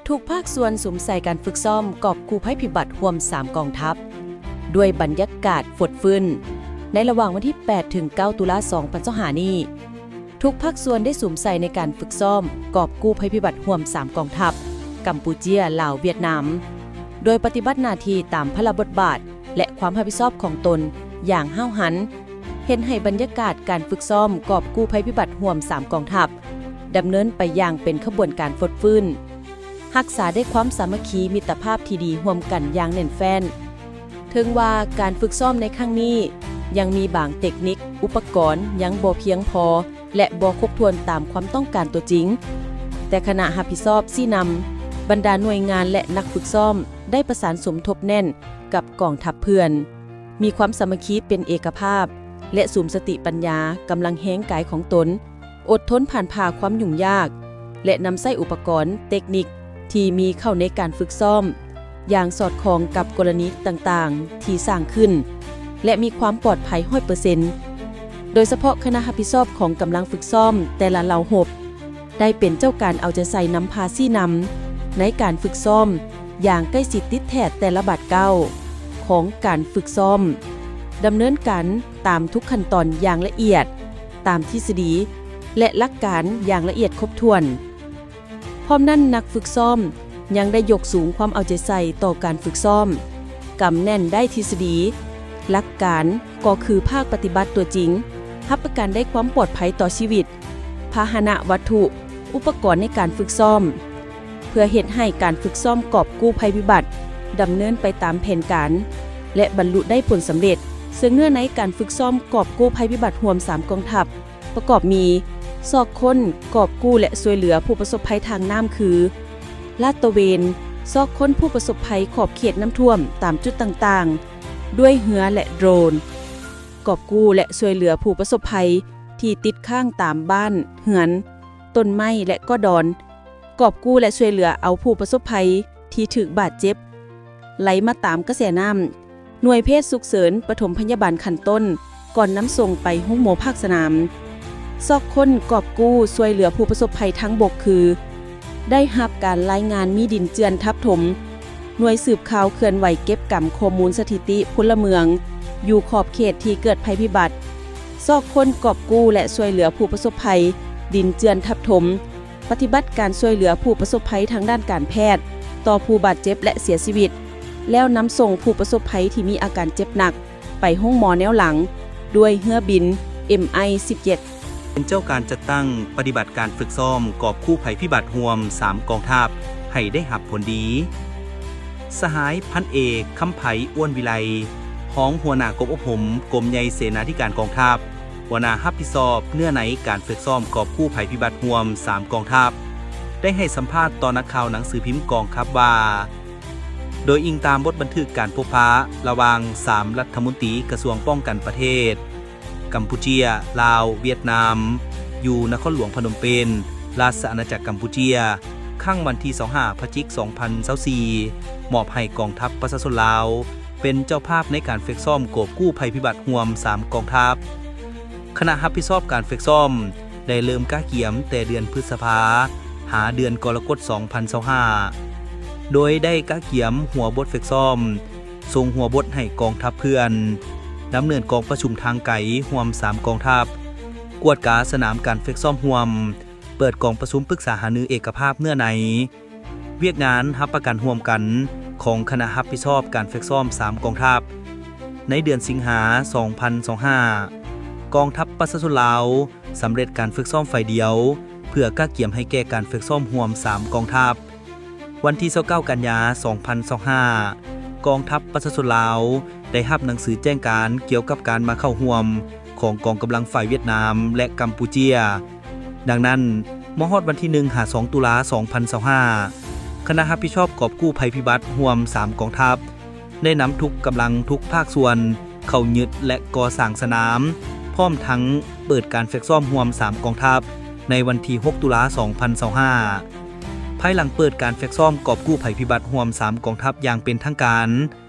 ທຸກພາກສ່ວນສຸມໃສ່ການຝຶກຊ້ອມກອບກູ້ໄພພິບັດຮ່ວມສາມກອງທັບ ດ້ວຍບັນຍາກາດຟົດຟື້ນ ໃນລະຫວ່າງວັນທີແປດ ເຖິງ ເກົ້າ ຕຸລາ ສອງພັນຊາວຫ້ານີ້, ທຸກພາກສ່ວນໄດ້ສຸມໃສ່ໃນການຝຶກຊ້ອມກອບກູ້ໄພພິບັດຮ່ວມສາມກອງທັບ ກຳປູເຈຍ, ລາວ, ຫວຽດນາມ, ໂດຍປະຕິບັດໜ້າທີ່ຕາມພາລະບົດບາດ ແລະ ຄວາມຮັບຜິດຊອບຂອງຕົນຢ່າງຫ້າວຫັນ, ເຮັດໃຫ້ບັນຍາກາດການຝຶກຊ້ອມກອບກູ້ໄພພິບັດຮ່ວມສາມກອງທັບ ດຳເນີນໄປຢ່າງເປັນຂະບວນການຟົດຟື້ນ, ຮັກສາໄດ້ຄວາມສາມັກຄີມິດຕະພາບທີ່ດີຮ່ວມກັນຢ່າງແໜ້ນແຟ້ນ. ເຖິງວ່າການຝຶກຊ້ອມໃນຄັ້ງນີ້ຍັງມີບາງເຕັກນິກ, ອຸປະກອນຍັງບໍ່ພຽງພໍ ແລະ ບໍ່ຄົບຖ້ວນຕາມຄວາມຕ້ອງການຕົວຈິງ, ແຕ່ຄະນະຮັບຜິດຊອບຊີ້ນຳ, ບັນດາໜ່ວຍງານ ແລະ ນັກຝຶກຊ້ອມໄດ້ປະສານສົມທົບແໜ້ນກັບກອງທັບເພື່ອນ, ມີຄວາມສາມັກຄີເປັນເອກະພາບ ແລະ ສຸມສະຕິປັນຍາ, ກຳລັງແຮງກາຍຂອງຕົນ, ອົດທົນຜ່ານຜ່າຄວາມຫຍຸ້ງຍາກ ແລະ ນຳໃຊ້ອຸປະກອນເຕັກນິກທີ່ມີເຂົ້າໃນການຝຶກຊ້ອມ ຢ່າງສອດຄ່ອງກັບກໍລະນີຕ່າງໆທີ່ສ້າງຂຶ້ນ ແລະ ມີຄວາມປອດໄພຮ້ອຍເປີເຊັນ. ໂດຍສະເພາະຄະນະຮັບຜິດຊອບຂອງກຳລັງຝຶກຊ້ອມແຕ່ລະເຫຼົ່າຮົບ ໄດ້ເປັນເຈົ້າການເອົາໃຈໃສ່ນຳພາຊີ້ນຳໃນການຝຶກຊ້ອມຢ່າງໃກ້ຊິດຕິດແທດແຕ່ລະບາດກ້າວຂອງການຝຶກຊ້ອມ, ດຳເນີນການຕາມທຸກຂັ້ນຕອນຢ່າງລະອຽດ, ຕາມທິດສະດີ ແລະ ຫຼັກການຢ່າງລະອຽດຄົບຖ້ວນ. ພ້ອມນັ້ນ, ນັກຝຶກຊ້ອມຍັງໄດ້ຍົກສູງຄວາມເອົາໃຈໃສ່ຕໍ່ການຝຶກຊ້ອມ, ກຳແໜ້ນໄດ້ທິດສະດີ, ຫຼັກການກໍຄືພາກປະຕິບັດຕົວຈິງ, ຮັບປະກັນໄດ້ຄວາມປອດໄພຕໍ່ຊີວິດ, ພາຫະນະວັດຖຸ, ອຸປະກອນໃນການຝຶກຊ້ອມ, ເພື່ອເຮັດໃຫ້ການຝຶກຊ້ອມກອບກູ້ໄພພິບັດດຳເນີນໄປຕາມແຜນການ ແລະ ບັນລຸໄດ້ຜົນສຳເລັດ. ເຊິ່ງເນື້ອໃນການຝຶກຊ້ອມກອບກູ້ໄພພິບັດຮ່ວມສາມກອງທັບ ປະກອບມີ ຊອກຄົ້ນ, ກອບກູ້ ແລະ ຊ່ວຍເຫຼືອຜູ້ປະສົບໄພທາງນ້ຳຄື ລາດຕະເວນ, ຊອກຄົ້ນຜູ້ປະສົບໄພຂອບເຂດນ້ຳຖ້ວມຕາມຈຸດຕ່າງໆ ດ້ວຍເຮືອ ແລະ ໂດຣນ, ກອບກູ້ ແລະ ຊ່ວຍເຫຼືອຜູ້ປະສົບໄພທີ່ຕິດຄ້າງຕາມບ້ານ, ເຮືອນ, ຕົ້ນໄມ້ ແລະ ກໍດອນ, ກອບກູ້ ແລະ ຊ່ວຍເຫຼືອເອົາຜູ້ປະສົບໄພທີ່ຖືກບາດເຈັບ ໄຫຼມາຕາມກະແສນ້ຳ, ໜ່ວຍເພດສຸກເສີນປະຖົມພະຍາບານຂັ້ນຕົ້ນ ກ່ອນນຳສົ່ງໄປໂຮງໝໍພາກສະໜາມ. ຊອກຄົ້ນ, ກອບກູ້, ຊ່ວຍເຫຼືອຜູ້ປະສົບໄພທາງບົກຄື ໄດ້ຮັບການລາຍງານມີດິນເຈື່ອນທັບຖົມ, ໜ່ວຍສືບຂ່າວເຄື່ອນໄຫວເກັບກຳຂໍ້ມູນສະຖິຕິພົນລະເມືອງຢູ່ຂອບເຂດທີ່ເກີດໄພພິບັດ, ຊອກຄົ້ນ, ກອບກູ້ ແລະ ຊ່ວຍເຫຼືອຜູ້ປະສົບໄພດິນເຈື່ອນທັບຖົມ, ປະຕິບັດການຊ່ວຍເຫຼືອຜູ້ປະສົບໄພທາງດ້ານການແພດຕໍ່ຜູ້ບາດເຈັບ ແລະ ເສຍຊີວິດ, ແລ້ວນຳສົ່ງຜູ້ປະສົບໄພທີ່ມີອາການເຈັບໜັກໄປໂຮງໝໍແນວຫຼັງ ດ້ວຍເຮືອບິນ ເອັມໄອ ສິບເຈັດ. ເປັນເຈົ້າການຈັດຕັ້ງປະຕິບັດການຝຶກຊ້ອມກອບກູ້ໄພພິບັດຮ່ວມສາມກອງທັບໃຫ້ໄດ້ຮັບຜົນດີ. ສະຫາຍພັນເອກ ຄຳໄພ ອ້ວນວິໄລ, ຮອງຫົວໜ້າກົມອົບຮົມ ກົມໃຫຍ່ເສນາທິການກອງທັບ, ຫົວໜ້າຮັບຜິດຊອບເນື້ອໃນການຝຶກຊ້ອມກອບກູ້ໄພພິບັດຮ່ວມສາມກອງທັບ ໄດ້ໃຫ້ສຳພາດຕໍ່ນັກຂ່າວໜັງສືພິມກອງທັບວ່າ, ໂດຍອີງຕາມບົດບັນທຶກການພົບປະລະຫວ່າງສາມລັດຖະມົນຕີກະຊວງປ້ອງກັນປະເທດ ກຳປູເຈຍ, ລາວ, ຫວຽດນາມ ຢູ່ນະຄອນຫຼວງພະນົມເປນ, ລາຊະອານາຈັກກຳປູເຈຍ, ຄັ້ງວັນທີຊາວຫ້າ ພະຈິກ ສອງພັນຊາວສີ່ ມອບໃຫ້ກອງທັບປະຊາຊົນລາວ ເປັນເຈົ້າພາບໃນການຝຶກຊ້ອມກອບກູ້ໄພພິບັດຮ່ວມສາມກອງທັບ. ຄະນະຮັບຜິດຊອບການຝຶກຊ້ອມໄດ້ເລີ່ມກະກຽມແຕ່ເດືອນພຶດສະພາ ຫາເດືອນກໍລະກົດ ສອງພັນຊາວຫ້າ ໂດຍໄດ້ກະກຽມຫົວບົດຝຶກຊ້ອມ, ສົ່ງຫົວບົດໃຫ້ກອງທັບເພື່ອນ, ດຳເນີນກອງປະຊຸມທາງໄກຮ່ວມສາມກອງທັບ, ກວດກາສະໜາມການຝຶກຊ້ອມຮ່ວມ, ເປີດກອງປະຊຸມປຶກສາຫາລືເອກະພາບເນື້ອໃນ. ວຽກງານຮັບປະກັນຮ່ວມກັນຂອງຄະນະຮັບຜິດຊອບການຝຶກຊ້ອມສາມກອງທັບ ໃນເດືອນສິງຫາ ສອງພັນຊາວຫ້າ ກອງທັບປະຊາຊົນລາວສຳເລັດການຝຶກຊ້ອມຝ່າຍດຽວ ເພື່ອກະກຽມໃຫ້ແກ່ການຝຶກຊ້ອມຮ່ວມສາມກອງທັບ. ວັນທີຊາວເກົ້າ ກັນຍາ ສອງພັນຊາວຫ້າ ກອງທັບປະຊາຊົນລາວໄດ້ຮັບໜັງສືແຈ້ງການກ່ຽວກັບການມາເຂົ້າຮ່ວມຂອງກອງກຳລັງຝ່າຍຫວຽດນາມ ແລະ ກຳປູເຈຍ. ດັ່ງນັ້ນ, ມາຮອດວັນທີໜຶ່ງຫາສອງ ຕຸລາ ສອງພັນຊາວຫ້າ ຄະນະຮັບຜິດຊອບກອບກູ້ໄພພິບັດຮ່ວມສາມກອງທັບ ໄດ້ນຳທຸກກຳລັງທຸກພາກສ່ວນເຂົ້າຍຶດ ແລະ ກໍ່ສ້າງສະໜາມ, ພ້ອມທັງເປີດການຝຶກຊ້ອມຮ່ວມສາມກອງທັບ ໃນວັນທີຫົກ ຕຸລາ ສອງພັນຊາວຫ້າ. ພາຍຫຼັງເປີດການຝຶກຊ້ອມກອບກູ້ໄພພິບັດຮ່ວມສາມກອງທັບຢ່າງເປັນທາງການ,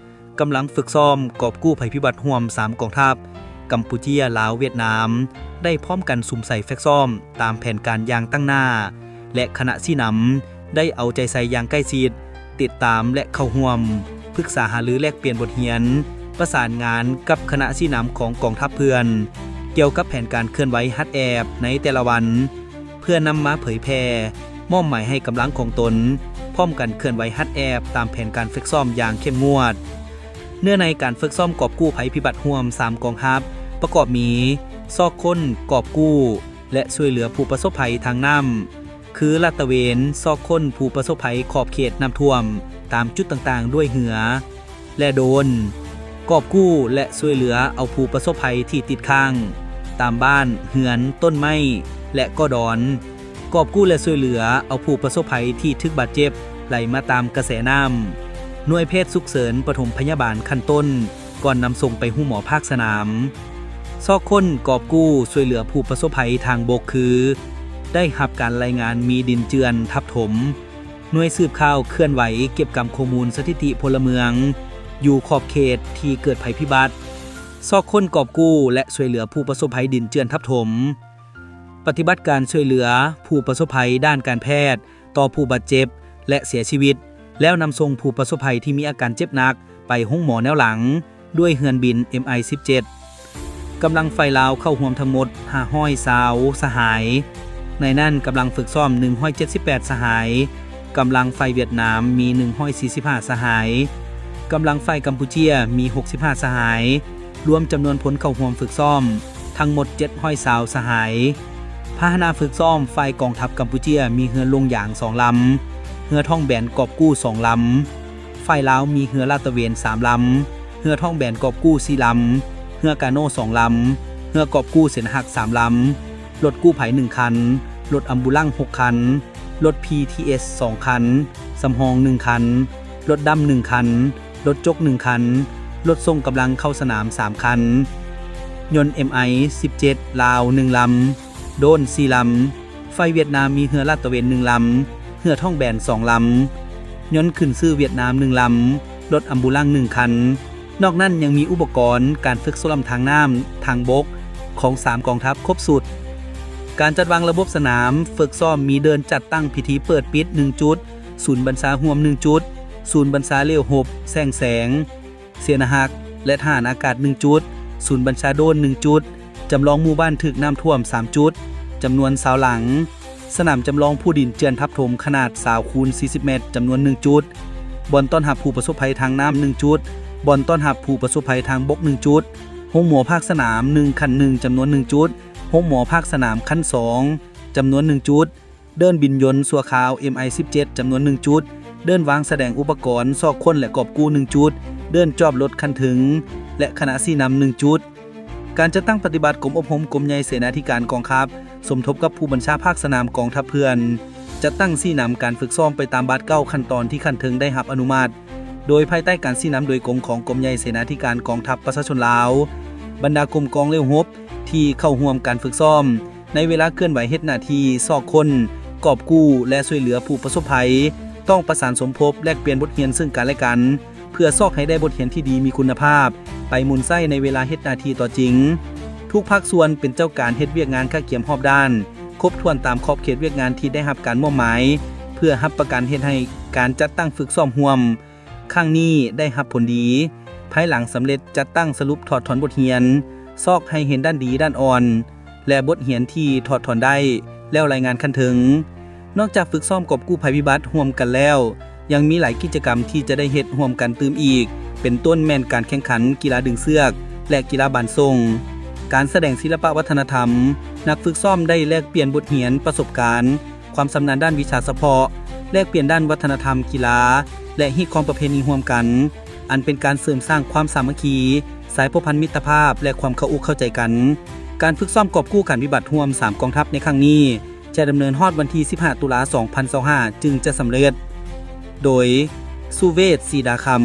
ກຳລັງຝຶກຊ້ອມກອບກູ້ໄພພິບັດຮ່ວມສາມກອງທັບ ກຳປູເຈຍ, ລາວ, ຫວຽດນາມ ໄດ້ພ້ອມກັນສຸມໃສ່ຝຶກຊ້ອມຕາມແຜນການຢ່າງຕັ້ງໜ້າ ແລະ ຄະນະຊີ້ນຳ ໄດ້ເອົາໃຈໃສ່ຢ່າງໃກ້ຊິດ, ຕິດຕາມ ແລະ ເຂົ້າຮ່ວມ ປຶກສາຫາລືແລກປ່ຽນບົດຮຽນ, ປະສານງານກັບຄະນະຊີ້ນຳຂອງກອງທັບເພື່ອນ ກ່ຽວກັບແຜນການເຄື່ອນໄຫວຮັດແອບໃນແຕ່ລະວັນ ເພື່ອນຳມາເຜີຍແຜ່, ມອບໝາຍໃຫ້ກຳລັງຂອງຕົນ ພ້ອມກັນເຄື່ອນໄຫວຮັດແອບຕາມແຜນການຝຶກຊ້ອມຢ່າງເຂັ້ມງວດ. ເນື້ອໃນການຝຶກຊ້ອມກອບກູ້ໄພພິບັດຮ່ວມສາມກອງທັບ ປະກອບມີ ຊອກຄົ້ນ, ກອບກູ້ ແລະ ຊ່ວຍເຫຼືອຜູ້ປະສົບໄພທາງນ້ຳ ຄືລາດຕະເວນຊອກຄົ້ນຜູ້ປະສົບໄພຂອບເຂດນ້ຳຖ້ວມຕາມຈຸດຕ່າງໆດ້ວຍເຮືອ ແລະ ໂດຣນ, ກອບກູ້ ແລະ ຊ່ວຍເຫຼືອເອົາຜູ້ປະສົບໄພທີ່ຕິດຄ້າງຕາມບ້ານ, ເຮືອນ, ຕົ້ນໄມ້ ແລະ ກໍດອນ, ກອບກູ້ ແລະ ຊ່ວຍເຫຼືອເອົາຜູ້ປະສົບໄພທີ່ຖືກບາດເຈັບໄຫຼມາຕາມກະແສນ້ຳ, ໜ່ວຍແພດສຸກເສີນປະຖົມພະຍາບານຂັ້ນຕົ້ນ ກ່ອນນຳສົ່ງໄປໂຮງໝໍພາກສະໜາມ. ຊອກຄົ້ນ, ກອບກູ້, ຊ່ວຍເຫຼືອຜູ້ປະສົບໄພທາງບົກຄື ໄດ້ຮັບການລາຍງານມີດິນເຈື່ອນທັບຖົມ. ໜ່ວຍສືບຂ່າວເຄື່ອນໄຫວເກັບກຳຂໍ້ມູນສະຖິຕິພົນລະເມືອງ ຢູ່ຂອບເຂດທີ່ເກີດໄພພິບັດ. ຊອກຄົ້ນ, ກອບກູ້ ແລະ ຊ່ວຍເຫຼືອຜູ້ປະສົບໄພດິນເຈື່ອນທັບຖົມ. ປະຕິບັດການຊ່ວຍເຫຼືອຜູ້ປະສົບໄພດ້ານການແພດຕໍ່ຜູ້ບາດເຈັບ ແລະ ເສຍຊີວິດ ແລ້ວນຳສົ່ງຜູ້ປະສົບໄພທີ່ມີອາການເຈັບໜັກໄປໂຮງໝໍແນວຫຼັງ ດ້ວຍເຮືອນບິນ ເອັມໄອ ສິບເຈັດ. ກຳລັງຝ່າຍລາວເຂົ້າຮ່ວມທັງໝົດ ຫ້າຮ້ອຍຊາວສະຫາຍ, ໃນນັ້ນກຳລັງຝຶກຊ້ອມ ໜຶ່ງຮ້ອຍເຈັດສິບແປດສະຫາຍ, ກຳລັງຝ່າຍຫວຽດນາມມີ ໜຶ່ງຮ້ອຍສີ່ສິບຫ້າສະຫາຍ, ກຳລັງຝ່າຍກຳປູເຈຍມີ ຫົກສິບຫ້າສະຫາຍ, ລວມຈຳນວນຄົນເຂົ້າຮ່ວມຝຶກຊ້ອມທັງໝົດ ເຈັດຮ້ອຍຊາວສະຫາຍ. ພາຫະນະຝຶກຊ້ອມ ຝ່າຍກອງທັບກຳປູເຈຍມີເຮືອຫຼົງຢາງສອງລຳ, ເຮືອທ້ອງແບນກອບກູ້ສອງລຳ, ຝ່າຍລາວມີເຮືອລາດຕະເວນສາມລຳ, ເຮືອທ້ອງແບນກອບກູ້ສີ່ລຳ, ເຮືອກາໂນສອງລຳ, ເຮືອກອບກູ້ເສນາຮັກສາມລຳ, ລົດກູ້ໄພໜຶ່ງຄັນ, ລົດອຳບູລັງຫົກຄັນ, ລົດ ພີທີເອສ ສອງຄັນ, ສຳຮອງໜຶ່ງຄັນ, ລົດດຳໜຶ່ງຄັນ, ລົດຈົກໜຶ່ງຄັນ, ລົດສົ່ງກຳລັງເຂົ້າສະໜາມສາມຄັນ, ຍົນ ເອັມໄອ ສິບເຈັດ ລາວໜຶ່ງລຳ, ໂດຣນສີ່ລຳ. ຝ່າຍຫວຽດນາມມີເຮືອລາດຕະເວນໜຶ່ງລຳ, ເຮືອທ້ອງແບນສອງລຳ, ຍົນຂຶ້ນຊື່ຫວຽດນາມໜຶ່ງລຳ, ລົດອຳບູລັງໜຶ່ງຄັນ. ນອກນັ້ນຍັງມີອຸປະກອນການຝຶກຊ້ອມທາງນ້ຳ, ທາງບົກ ຂອງສາມກອງທັບຄົບຊຸດ. ການຈັດວາງລະບົບສະໜາມຝຶກຊ້ອມມີເດີ່ນຈັດຕັ້ງພິທີເປີດປິດໜຶ່ງຈຸດ, ສູນບັນຊາຮ່ວມໜຶ່ງຈຸດ, ສູນບັນຊາຫຼຽວຮົບແຊງແສງ, ເສນາຮັກ ແລະ ທະຫານອາກາດໜຶ່ງຈຸດ, ສູນບັນຊາໂດຣນໜຶ່ງຈຸດ, ຈຳລອງໝູ່ບ້ານຖືກນ້ຳຖ້ວມສາມຈຸດ, ຈຳນວນຊາວຫຼັງ, ສະໜາມຈຳລອງພູດິນເຈື່ອນທັບຖົມຂະໜາດຊາວຄູນສີ່ສິບແມັດ ຈຳນວນໜຶ່ງຈຸດ, ບ່ອນຕ້ອນຮັບຜູ້ປະສົບໄພທາງນ້ຳໜຶ່ງຈຸດ, ບ່ອນຕ້ອນຮັບຜູ້ປະສົບໄພທາງບົກໜຶ່ງຈຸດ, ໂຮງໝໍພາກສະໜາມໜຶ່ງຂັ້ນໜຶ່ງ ຈຳນວນໜຶ່ງຈຸດ, ໂຮງໝໍພາກສະໜາມຂັ້ນສອງ ຈຳນວນໜຶ່ງຈຸດ, ເດີ່ນບິນຍົນຊົ່ວຄາວ ເອັມໄອ ສິບເຈັດ ຈຳນວນໜຶ່ງຈຸດ, ເດີ່ນວາງສະແດງອຸປະກອນຊອກຄົ້ນ ແລະ ກອບກູ້ໜຶ່ງຈຸດ, ເດີ່ນຈອບລົດຄັນເທິງ ແລະ ຄະນະຊີ້ນຳໜຶ່ງຈຸດ. ການຈັດຕັ້ງປະຕິບັດກົມອົບຮົມກົມໃຫຍ່ເສນາທິການກອງທັບ ສົມທົບກັບຜູ້ບັນຊາພາກສະໜາມກອງທັບເພື່ອນ ຈັດຕັ້ງຊີ້ນຳການຝຶກຊ້ອມໄປຕາມບາດກ້າວຂັ້ນຕອນທີ່ຂັ້ນເທິງໄດ້ຮັບອະນຸມັດ ໂດຍພາຍໃຕ້ການຊີ້ນຳໂດຍກົງຂອງກົມໃຫຍ່ເສນາທິການກອງທັບປະຊາຊົນລາວ. ບັນດາກົມກອງຫຼຽວຮົບທີ່ເຂົ້າຮ່ວມການຝຶກຊ້ອມ ໃນເວລາເຄື່ອນໄຫວເຮັດໜ້າທີ່ຊອກຄົ້ນ, ກອບກູ້ ແລະ ຊ່ວຍເຫຼືອຜູ້ປະສົບໄພ ຕ້ອງປະສານສົມທົບແລກປ່ຽນບົດຮຽນເຊິ່ງກັນ ແລະ ກັນ ເພື່ອຊອກໃຫ້ໄດ້ບົດຮຽນທີ່ດີມີຄຸນນະພາບ ໄປໝູນໃຊ້ໃນເວລາເຮັດໜ້າທີ່ຕໍ່ຈິງ. ທຸກພາກສ່ວນເປັນເຈົ້າການເຮັດວຽກງານກະກຽມຮອບດ້ານ, ຄົບຖ້ວນຕາມຂອບເຂດວຽກງານທີ່ໄດ້ຮັບການມອບໝາຍ ເພື່ອຮັບປະກັນເຮັດໃຫ້ການຈັດຕັ້ງຝຶກຊ້ອມຮ່ວມ ຄັ້ງນີ້ໄດ້ຮັບຜົນດີ. ພາຍຫຼັງສຳເລັດຈັດຕັ້ງສະຫຼຸບຖອດຖອນບົດຮຽນ, ຊອກໃຫ້ເຫັນດ້ານດີ, ດ້ານອ່ອນ ແລະ ບົດຮຽນທີ່ຖອດຖອນໄດ້ ແລ້ວລາຍງານຂັ້ນເທິງ. ນອກຈາກຝຶກຊ້ອມກອບກູ້ໄພພິບັດຮ່ວມກັນແລ້ວ, ຍັງມີຫຼາຍກິດຈະກຳທີ່ຈະໄດ້ເຮັດຮ່ວມກັນຕື່ມອີກ, ເປັນຕົ້ນແມ່ນການແຂ່ງຂັນກິລາດຶງເຊືອກ ແລະ ກິລາບານສົ່ງ, ການສະແດງສິລະປະວັດທະນະທຳ, ນັກຝຶກຊ້ອມໄດ້ແລກປ່ຽນບົດຮຽນ, ປະສົບການ, ຄວາມຊຳນານດ້ານວິຊາສະເພາະ, ແລກປ່ຽນດ້ານວັດທະນະທຳ, ກິລາ ແລະ ຮີດຄອງປະເພນີຮ່ວມກັນ, ອັນເປັນການເສີມສ້າງຄວາມສາມັກຄີ, ສາຍພົວພັນມິດຕະພາບ ແລະ ຄວາມເຂົ້າອົກເຂົ້າໃຈກັນ. ການຝຶກຊ້ອມກອບກູ້ການວິບັດຮ່ວມສາມກອງທັບໃນຄັ້ງນີ້ ຈະດຳເນີນຮອດວັນທີສິບຫ້າ ຕຸລາ ສອງພັນຊາວຫ້າ ຈຶ່ງຈະສຳເລັດ. ໂດຍ ສຸເວດ ສີດາຄຳ.